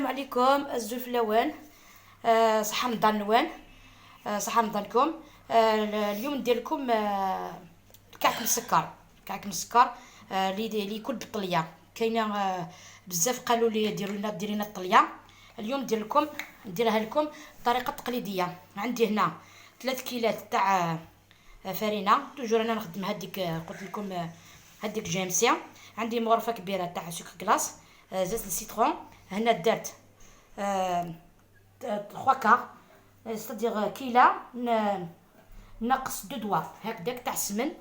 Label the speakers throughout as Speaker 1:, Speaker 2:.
Speaker 1: عليكم azul fellawen، صحة رمضان نوان، صحة رمضانكم. اليوم ندير لكم كعك مسكر، كعك مسكر اللي يكون بالطليه. كاينه بزاف قالوا لي ديروا لنا ديري لنا الطليه. اليوم ندير لكم نديرها لكم بطريقة تقليدية. عندي هنا 3 كيلات تاع فرينه، toujours انا نخدم هذيك، قلت لكم هذيك GMC. عندي مغرفه كبيرة تاع sucre glace، zeste citron. هنا درت 3 quarts، c'est-à-dire كيله ناقص deux doigts هكذاك تاع السمن.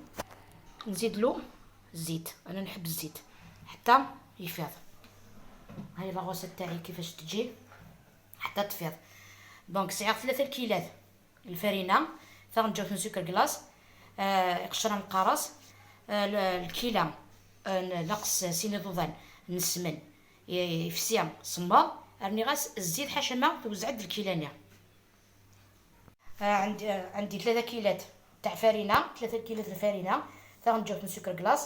Speaker 1: نزيد له الزيت، انا نحب الزيت حتى يفيض. هاي la recette تاعي كيفاش تجي حتى تفيض. donc سعر 3 كيلات الفرينة، ثغنجوت سكر glace، قشرة القرص، الكيله ناقص سيني ضوضان نسمن يفسيا صماض، راني غاس الزيت حاشا ما توزعد الكيلانيه. عندي 3 كيلات تاع فرينه، 3 كيلات الفرينة، ثغنجوت سكر glace،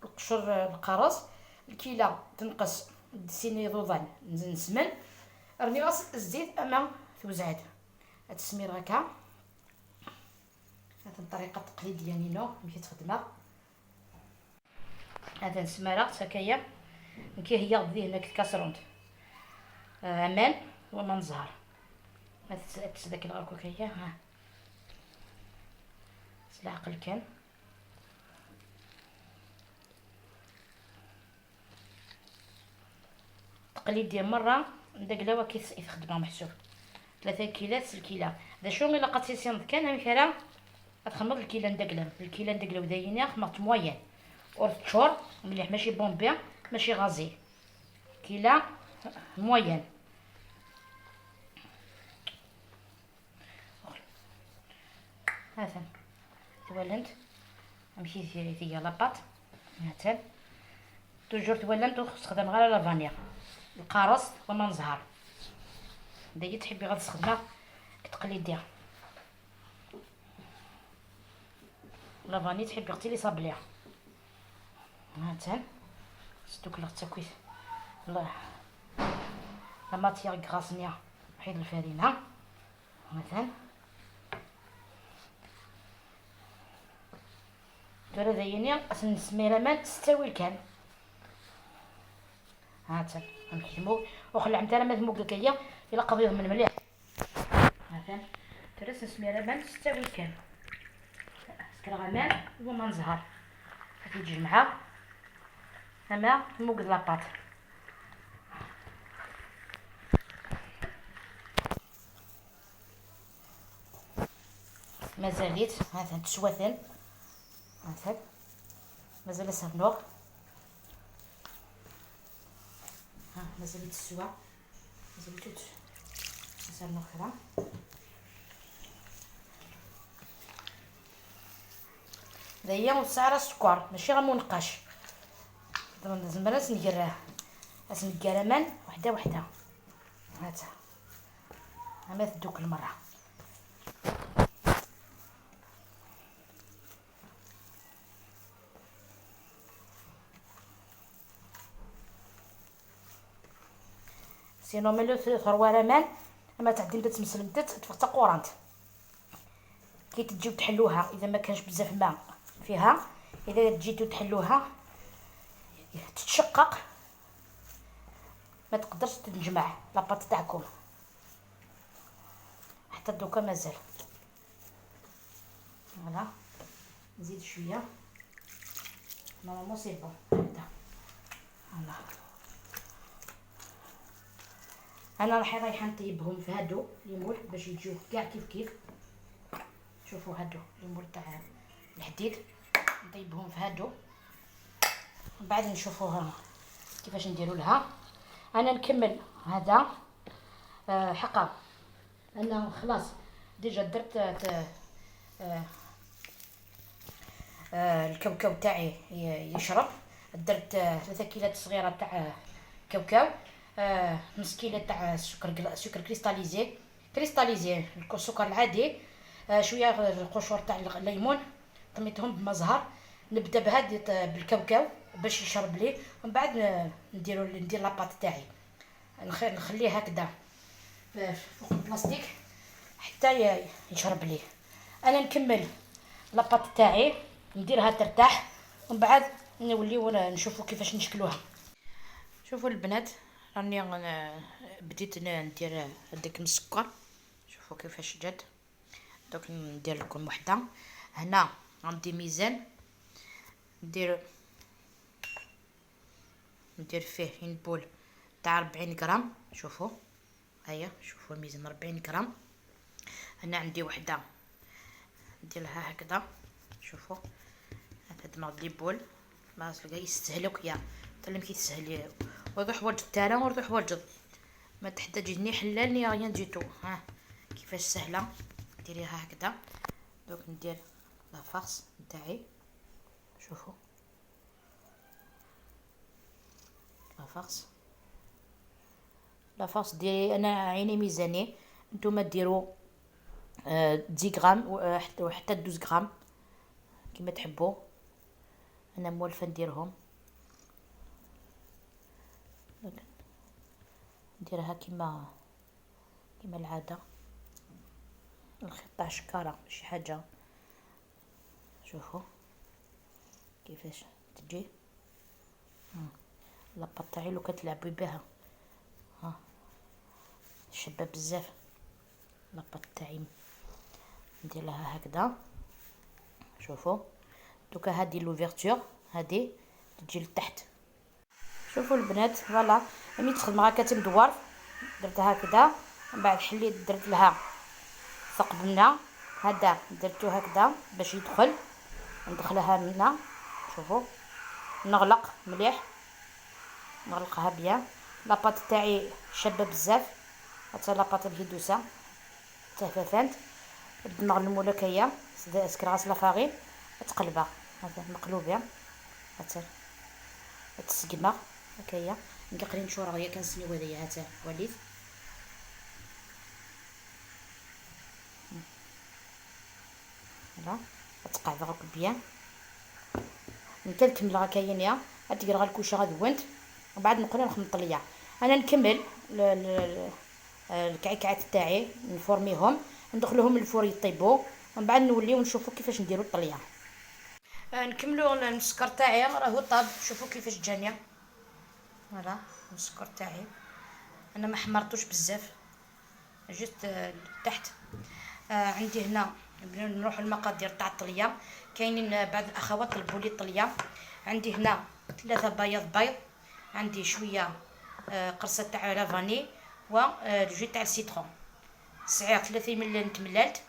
Speaker 1: القشر القرص، الكيله تنقص سيني ضوضان نسمن، راني غاس الزيت اما توزعد. هاد السمير هكا، هاد الطريقة التقليدية نينو ملي تخدمها. هذا نسمارة هكايا كي هي غدي هناك الكاسرونت امان وما نزهر ما تسدك الغركو كيا. ها العقل كان تقليدية مرة داك لا كي يخدمها محسوب 3 كيلات الكيله. هذا شو الا قاتي سينض كان مثلا تخمض الكيله ندقلم الكيله ندقلو وداينه خمرت moyenne اور تشور مليح، ماشي bombée ماشي gazeuse، كيله moyenne. هذا تولنت مشي هي la pâte هاتان toujours تولنت وتخدم غير la vanille القارص وما نزهر. دايي تحبي غير تستخدمها كتقليدية la vanille، تحبي غتي les sablés. هاتان ستوك تاكويت la matière grasse نيا حيد الفرينة. مثلا ترى ذايني نسميرة ما تستوي الكان. هاتان نخدمو وخلع مثلا ما ثموك كيا الا قضيض من مليح. مثلا ترى نسميرة ما تستوي الكان سكر غمان وما نزهر تجمعها اما موك la pâte. مازاليت هذا تسوثن، هذا مازال سرنوغ، ها مازال تسوى، مازال توت سرنوغ خرا. هي وسعر السكر ماشي غير منقاش، زعما نسنقراه اسنقر امان وحده وحده. هاتا اما تدوك المرة sinon ملو ثروة رمان اما تعدي تمسلمتت تفقت قرانت. كي تجيو تحلوها اذا ما كانش بزاف ماء فيها، اذا جيتو تحلوها تتشقق ما تقدرش تنجمع la pâte تاعكم حتى دوكا مازال. voilà نزيد شوية normalement c'est bon هكذا. voilà انا راح رايحة نطيبهم في هادو les moules باش يجيو كاع كيف كيف. شوفوا هادو les moules تاع الحديد نطيبهم في هادو، من بعد نشوفوها كيفاش نديروا لها. انا نكمل هذا حقا انا خلاص déjà درت الكاوكاو تاعي يشرب. درت 3 كيلات صغيرة تاع كاوكاو، نص كيلو تاع السكر، سكر cristallisé، cristallisé السكر العادي، شوية القشور تاع الليمون طميتهم بمزهر. نبدا بهذه بالكاوكاو باش يشرب لي، ومن بعد ندير la pâte تاعي. نخليه هكذا فوق البلاستيك حتى يشرب ليه. انا نكمل la pâte تاعي نديرها ترتاح، ومن بعد نوليو نشوفوا كيفاش نشكلوها. شوفوا البنات راني بديت ندير هذاك السكر، شوفوا كيفاش جات. دوك ندير لكم وحده. هنا عندي ميزان ندير فيه une boule تاع 40 غرام. شوفوا هيا، شوفوا الميزان 40 غرام. هنا عندي وحده نديرها هكذا. شوفوا هذا ما les boules ما يستهلك يا تلم كي تسهل وروح وجد تالا وروح وجد، ما تحتاجي ni حلال ni rien du tout. ها كيفاش سهلة ديريها هكذا. دوك ندير la farce نتاعي. شوفوا la farce، la farce ديري انا عيني ميزاني، نتوما ديروا 10 غرام وحتى 12 غرام كيما تحبوا. انا مولفه نديرهم، نديرها كيما العادة. الخيط تاع شكاره شي حاجة. شوفوا كيفاش تجي la pâte تاعي لو كتلعبوا بها، ها شابه بزاف la pâte تاعي. ندير لها هكذا. شوفوا دوكا هادي l'ouverture هادي تجي لتحت. شوفوا البنات voilà ملي تخدم هكا تمدور درتها هكذا، من بعد حليت درت لها ثقب منا، هذا درتو هكذا باش يدخل، ندخلها منا. شوفوا نغلق مليح، نغلقها bien. la pâte تاعي شابه بزاف، حتى la pâte الهندوسه تهفافانت. دماغ المولكيه سكراس la farine تقلبها هذا مقلوبة، هذا تسقمه هكايا. نقري نشور غيا كنسنيو هذايا هذا وليد. voilà تقعد غير bien. نكمل هكايا يا غادي غير الكوشة غادوانت، ومن بعد نقول نخدم الطليه. انا نكمل الكعكعات تاعي نفورميهم، ندخلوهم ال four يطيبوا، ومن بعد نوليو نشوفوا كيفاش نديروا الطليه. نكملوا المسكر تاعي راهو طاب. شوفوا كيفاش جاني. voilà المسكر تاعي انا ما حمرتوش بزاف، juste تحت. عندي هنا نروح المقادير تاع الطليه. كاينين بعض الاخوات طلبوا لي الطليه. عندي هنا 3 بياض بيض، عندي شوية قرصة تاع la vanille و jus تاع ال citron، سعير 30 ملل تملالت،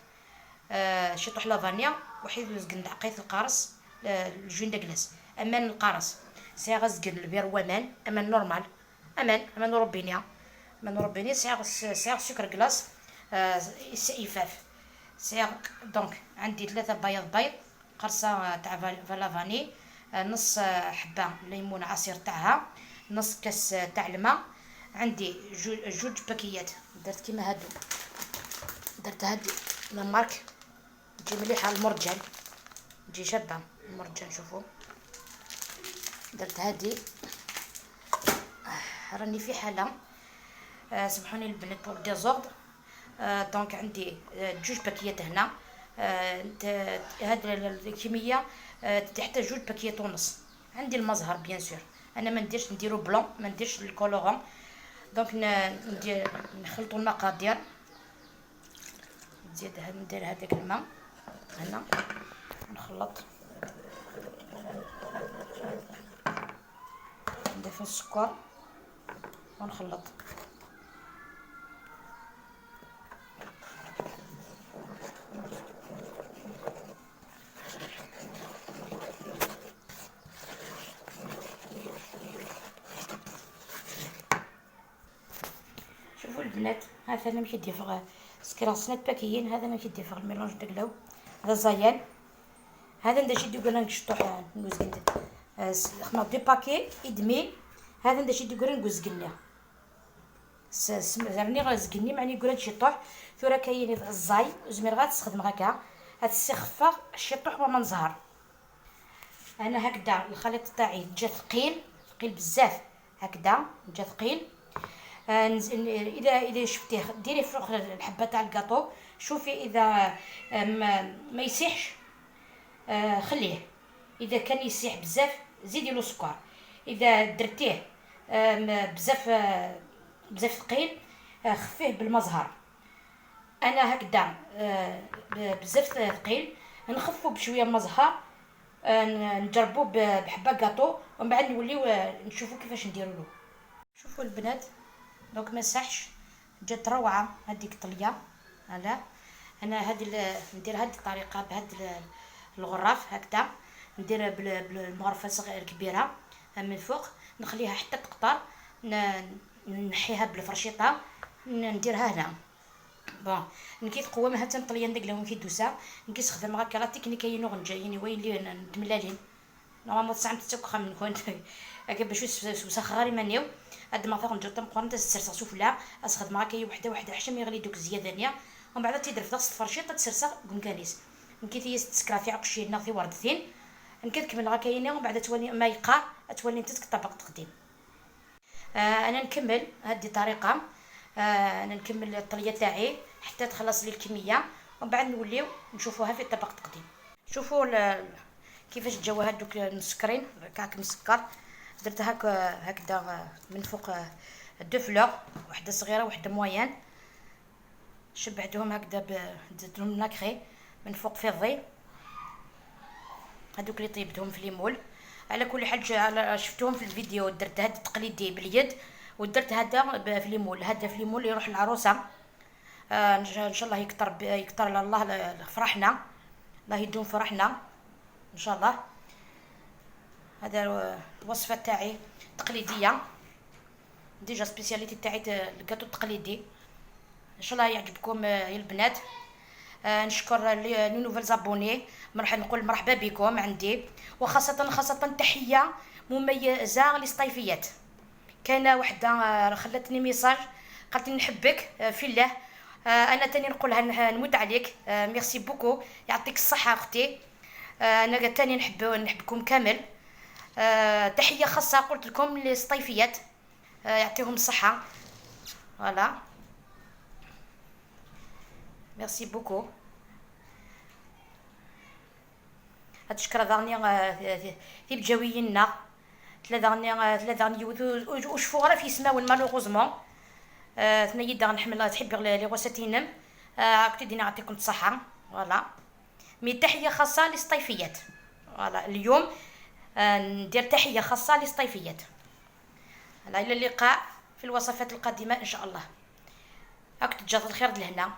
Speaker 1: شطح la vanille، وحيد وزقن عقيت القارص ال jus de glace امان القارص، سعير زقن البير وامان امان normal امان امان روبينيا امان روبيني، سعير سكر glace ايفاف سعير. donc عندي 3 بياض بيض، قرصة تاع la vanille، نص حبه ليمون عصير تاعها، نص كاس تاع الماء، عندي جوج باكيات درت كيما هادو، درت هادي la marque تجي مليحة المرجان، تجي شابه المرجان. شوفوا درت هادي، راني في حاله سمحوني البنات pour désordre. donc عندي جوج باكيات هنا، هاد الكمية تحتاج 2 باكيات ونص. عندي المزهر bien sûr، انا ما نديرش نديرو blanc، ما نديرش ال colorant. donc ندير نخلطو المقادير، نزيد ندير هذاك الماء هنا نخلط، نضيف السكر ونخلط. شوفوا البنات هذا انا ماشي ديفغ سكراسنات باكيين، هذا ماشي ديفغ ال mélange دقلاو، هذا زيان، هذا ندير دوكا نشطوح نوزكن خما deux paquets et demi، هذا ندير دوكا نوزكنيا راني غزكني معني كرات شي طوح ثورا كاين الزاي زمير غتستخدم هكا هاد السخفه شي طوح وما نزهر. انا هكذا الخليط تاعي جا ثقيل ثقيل بزاف، هكذا جا ثقيل. اذا شفتيه ديريه فوق الحبة تاع الكاطو، شوفي اذا ما يسيحش خليه، اذا كان يسيح بزاف زيدي له سكر، اذا درتيه بزاف بزاف ثقيل خفيه بالمزهر. انا هكذا بزاف ثقيل نخفو بشوية مزهر، نجربو بحبه كاطو ومن بعد نوليو نشوفو كيفاش نديرو له. شوفوا البنات donc ما ساحش، جات روعه هذيك الطليه. voilà انا هذه ندير هذه الطريقة بهذا الغراف هكذا، ندير بالمغرفه الصغيرة الكبيرة من فوق، نخليها حتى تقطر، نحيها بالفرشيطه نديرها هنا. bon نكي تقوم هتا نطليا نديك لهم كي دوسا نكي خدم هكا la technique ينو غنجايني وين لي نتملالين normalement تسعة تتوقع من كون هكا باش وسخ غير مانيو هاد ما فوق نجرب تمقرن تسرسغ سفلى اسخدم هكا وحده وحده حشم يغلي دوك الزيادة ومن بعد تيدير في الفرشيطه تسرسغ كمكانيس نكي تيس تسكرا في عقشي في وردتين نكي تكمل هكا ومن بعد تولي ما يقع تولي انت طبق تقديم. انا نكمل هذه الطريقة، انا نكمل الطليه تاعي حتى تخلص لي الكمية ومن بعد نوليو نشوفوها في طبق التقديم. شوفوا كيفاش جاو هادوك المسكرين كعك مسكر، درت هكا هكذا من فوق deux fleurs، وحده صغيرة وحده moyenne، شبعتهم هكذا درت لهم nacré من فوق فضي، هادوك اللي طيبتهم في les moules. على كل حال شفتوهم في الفيديو، درت هاد التقليدي باليد ودرت هذا في les moules. هذا في les moules يروح للعروسه، ان شاء الله يكتر على الله فرحنا، الله يدوم فرحنا ان شاء الله. هذا الوصفة تاعي تقليدية، déjà spécialité تاعي الكاطو التقليدي. ان شاء الله يعجبكم يا البنات. نشكر les nouvelles abonnées، مرحبا نقول مرحبا بكم عندي، وخاصة خاصة تحية مميزة للسطايفيات. كاينه وحده خلتني message قالت لي نحبك في الله، انا تاني نقولها نموت عليك، merci beaucoup، يعطيك الصحة اختي. انا تاني نحبكم كامل. تحية خاصة قلت لكم للسطايفيات، يعطيهم الصحة. voilà merci beaucoup. هاد الشكرا دارني تيبجاوينا ثلاثة غني وشفو غير في سماون malheureusement. ثنيا دا نحمل تحب les recettes ينم كنت دينا نعطيكم الصحة. voilà mais تحية خاصة للسطايفيات. voilà اليوم ندير تحية خاصة للسطايفيات. الى اللقاء في الوصفات القادمة ان شاء الله. هاك تجات الخير لهنا.